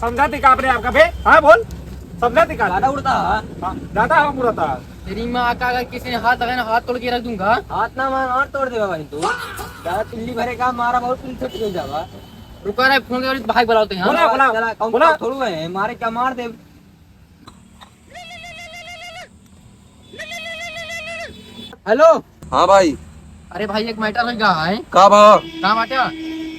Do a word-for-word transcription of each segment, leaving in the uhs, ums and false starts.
समझा थी का अपने आप का बे? हाँ, बोल। समझा थी का? ज्यादा उड़ता है। हाँ, ज्यादा हम उड़ता है। तेरी माँ का, अगर किसी ने हाथ लगाया ना, हाथ तोड़ के रख दूंगा। हाथ ना मार, मार तोड़ देगा भाई तू। ज्यादा तिल्ली भरे का मारा, बहुत तिल छट गई जावा। रुका रे, फोन के भाई बुलाते हैं। बोला, बोला, चला, कौन बोला। थोड़ू है, मारे क्या मार दे। हेलो। हाँ भाई। अरे भाई, एक मैटर है, का है? का भा? का बाटे?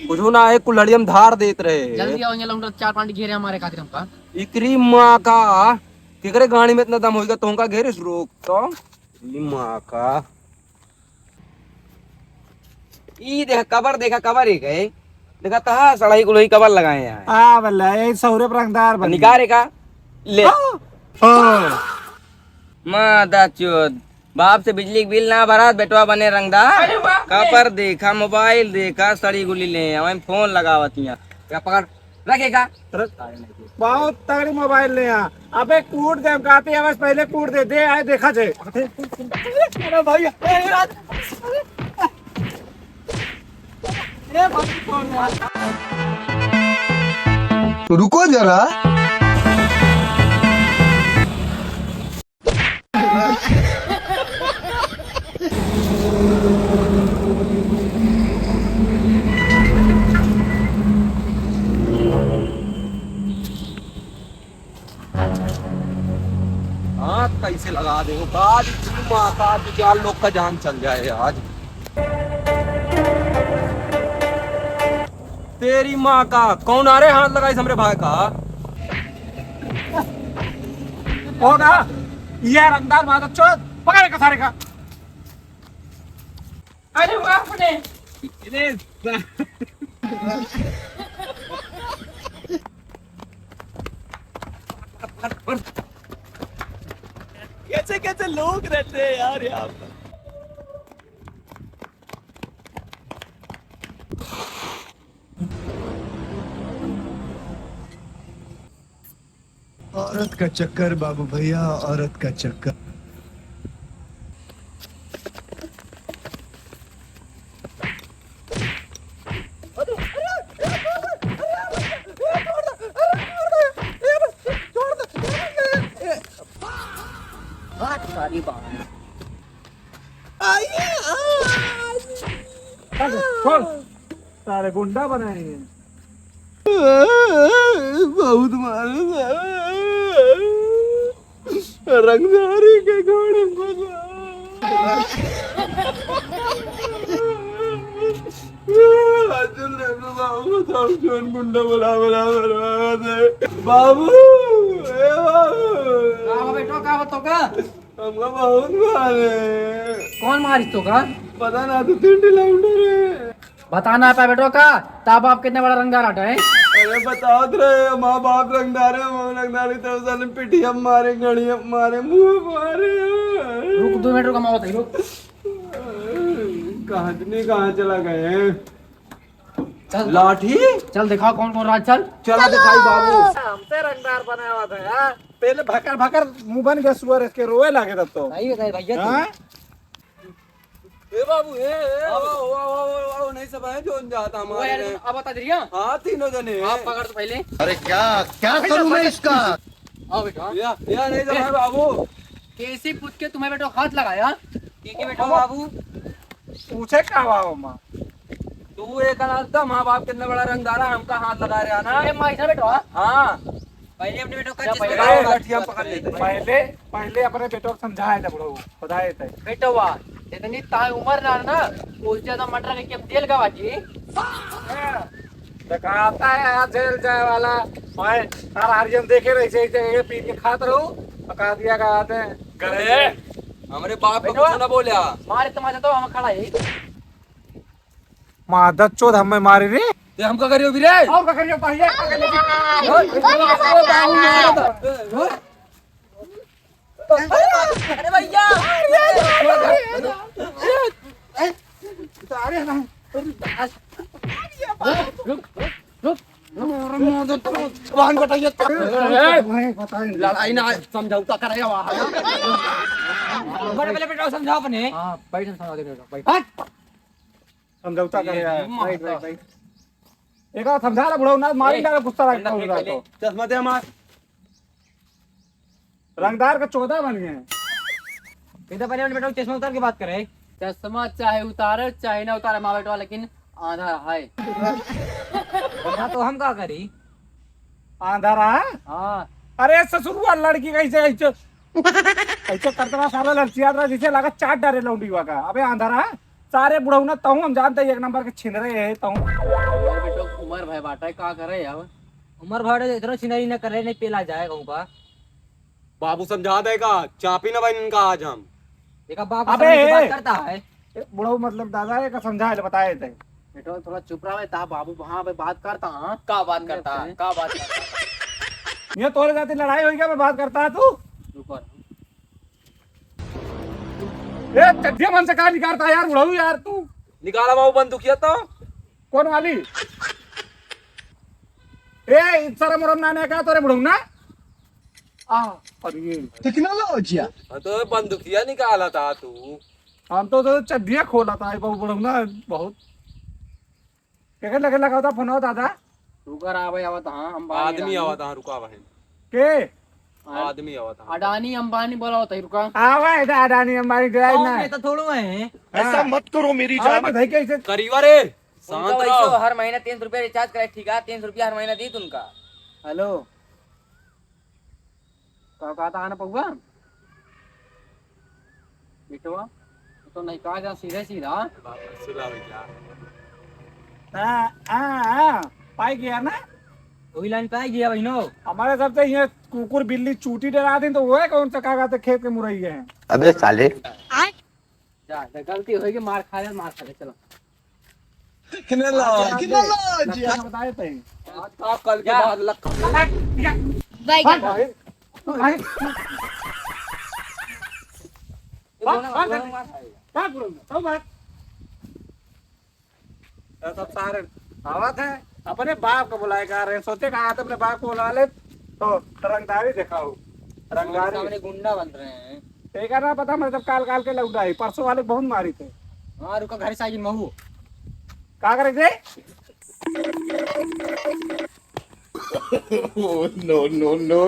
कुछ ना, एक कुल्हड़िया में धार देत रहे। जल्दी आओ, यहाँ लौंडा चार पांच घेरे हमारे खातिर हमका। इकरी माँ का, केकरे गाड़ी में इतना दम होइगा, तोहका घेरे से रोक तो। इकरी माँ का। ई देखा कबर, देखा कबर ही गए। देखा तहा सड़ाई कुल ही कबर लगाए हैं। आ बल्ला, ये सौरे पर रंगदार बन निकारे का। ले। हाँ। हाँ। मादा चोद, बाप से बिजली के बिल ना भरात, बेटवा बने रंगदार। अरे बाप रे। कबर देखा, मोबाइल देखा, सड़ी गुली ले, हमें फोन लगावत हियाँ। क्या पकड़? रखेगा? बहुत तगड़ी मोबाइल ले आ। अबे कूट दे, हम कहते हैं, बस पहले कूट दे, दे आए, देखा जाए। अरे भाई, अरे यार। अरे भाई, कौन है? तो रुको जरा। हाथ कैसे लगा दे हो? आज इतनी माँ का, आज चार लोग का जान चल जाए आज। तेरी माँ का, कौन आ रे हाथ लगाई हमरे भाई का? कौन आ? ये रंगदार माँ का चोद, पकड़ के सारे का। अरे बाप रे। अरे कैसे कैसे लोग रहते हैं यार यहाँ पर। औरत का चक्कर बाबू भैया, औरत का चक्कर। छोड़, सारे गुंडा बनाए हैं। बहुत मारे। रंगदारी के घोड़े को। बाबू, सब जौन गुंडा बुला, बुला, बुला दे। बाबू, ए बाबू। का हो बेटो, का हो तो का? हमका बहुत मारे। कौन मारिस तो का? पता ना, दो तीन ठे लौंडे रहे। बता ना पाए बेटो का, ता बाप कितना बड़ा रंगदार हटा है? अरे बतावत रहे, माँ बाप रंगदार है, माँ रंगदार है, तो साले पिठिया मारे, गड़िया मारे, मुँह मारे। रुक, दो मिनट रुक, हम आवत है, रुक। कहाँ, नहीं, कहाँ चला गए हैं? चल। लाठी? चल दिखाओ कौन कौन रहा, चल। चला दिखाई बाबू। हमसे रंगदार बनाया हुआ था यार। पहले भकर भकर मुँह बन गया सुअर, इसके रोए लागे तब तो। सही है भैया तू। हाँ? ए बाबू, ए, ए, आओ, आओ, आओ, आओ, आओ, नहीं सब है जोन जाता वो हमारे यार, में। अब बता दे रिया। हाँ, तीनों जने। आप पकड़ तो पहले। अरे क्या, क्या करूँ मैं इसका? आओ बेटा। या, या नहीं सब है बाबू। कैसे पूछ के तुम्हें बेटो हाथ लगाया? ठीक है बेटो बाबू। पूछे का हुआ हो माँ? तू एक अनाथ था, माँ बाप कितना बड़ा रंगदारा, हमका हाथ लगा रहा ना। ए माँ, इधर बैठो, हाँ? हाँ। पहले अपने बेटो का क्या चीज पहले? बताओ, लाठी हम पकड़ लेते हैं। पहले, पहले अपने बेटो को समझाए थे, बड़ो, बताए थे। बेटवा, जितनी ताई उम्र ना, ना, उससे ज्यादा मटर के क्या तेल गवा जी? हाँ। दिखाता है आज जेल जाए वाला। भाई, तार हरियम देखे रहे, ऐसे, ऐसे, ऐसे पीट के खात रहू, पका दिया का आते हैं। गले। हमरे बाप को बेटवा, कुछ ना बोला। मारे तुम्हारे तो हम खड़ा है। मादर चोद हमें मारे रे। ते हमका करियो भी रे। और का करियो पहले, का करियो? अरे भैया। अरे ना। रुक, रुक, रुक। भगवान बताइए। लड़ाई ना, समझौता करेगा वहाँ। बड़े पहले बेटा समझाओ अपने। हाँ, बैठ, हम समझा देंगे, बैठ। हट। समझौता करे यार। ये माता। बैठ, बैठ, बैठ। एक बार समझा ला बुढ़ऊ ना, मारी ए, डाले गुस्सा लग चश्मा दे हमार। रंगदार का चौदह बन गए हैं। किधर बने बेटा, चश्मा उतार के बात करे। चश्मा चाहे उतारे चाहे ना उतारे माँ बेटवा, लेकिन आंधा है। आंधा तो हम का करी? आंधा रहा? हाँ। अरे ससुरुआ, लड़की कैसे ऐसे, ऐसे करत रहा, साला लड़चियात रहा, जैसे लगा चाट डारे लौंडी हुआ का। अबे आंधा रहा, सारे बुढ़ऊ ना तहूँ हम जानते हैं, एक नंबर के छिनरे है तहूँ। अरे बेटा, उमर भाई बाटा है, का करे अब? उमर भाई इतना छिनरी न करे, नहीं पेला जाए कहूँ का। बाबू समझा देगा, चापी ना बहन इनका आज हम। देखा बाबू अबे, समझ के बात ए, करता है। ए, बुढ़ऊ मतलब दादा, एक समझा ले, बताए थे। बेटा थोड़ा चुप रहा, ता बाबू वहाँ पे बात करता, हाँ? का बात करता है? का बात करता है? ये तोरे जाती लड़ाई होई क्या, मैं बात करता है तू? रुको। ए, चड्ढिया मन से का निकालता है यार, बुढ़ऊ यार तू? निकाला बाबू बंदूकिया तो। कौन वाली? ए, शरम उरम ना, ना का तोरे बुढ़ऊ ना? आ, अरे। टेक्नोलॉजिया। हाँ, तो बंदूकिया निकाला था तू। हम तो, तो चड्ढिया खोला था, ये बहुत बड़ा ना, बहुत। केकर लगे लगावा था फोनवा दादा? रुका रहा भाई, आवत हाँ, अंबानी आदमी अडानी। आवत हाँ, रुका भाई। के? हाँ। आदमी आवत हाँ। अडानी अंबानी बोला होता है, रुका। आवा है तो अडानी अंबानी ड्राइव कौन ना। ये तो थोड़ो है। ऐसा हाँ। मत करो मेरी आवा जान। तो भाई कैसे? करीबा रे, शांत उनका वैसे रहो। हर महीना तीन सौ रुपया रिचार्ज करे, ठीक है, तीन सौ रुपया हर महीना दी तुमका। हेलो। का कहता है ना पौआ? बेटवा, तो नहीं कहा जा सीधे सीधा। बाप रे, सुला हो जा। हाँ, हाँ, हाँ, पाई गया ना? वही लाइन पाई गया बहिनो। हमारे सबसे ये कुकुर बिल्ली चूटी डरा दिन तो वो है कौन सा का कहते खेत के मुरई है। अबे साले। जा, जा, गलती होई के मार खा ले, मार खा ले, चलो। कितना लो, कितना लो जी। लक्का से बताए थे। आज का कल के जा। बाद लक्का। बैगन। भाई, भाई। ये भाग, दोनों भाग, दोनों भाग। मार खाएगा। भाग, बुढ़ऊ, भाग, भाग। ये सब सारे आवत है, अपने बाप को बुलाए का रहे, सोचे का आते अपने बाप को बुला ले, तो रंगदारी दिखाओ, रंगदारी। सामने गुंडा बन रहे हैं। तेका ना पता, मैं जब काल काल के लौटा ही, परसों वाले बहुत मारी थे। हाँ, रुका, घर से आई महू। का करे थे? Oh, no, no, no।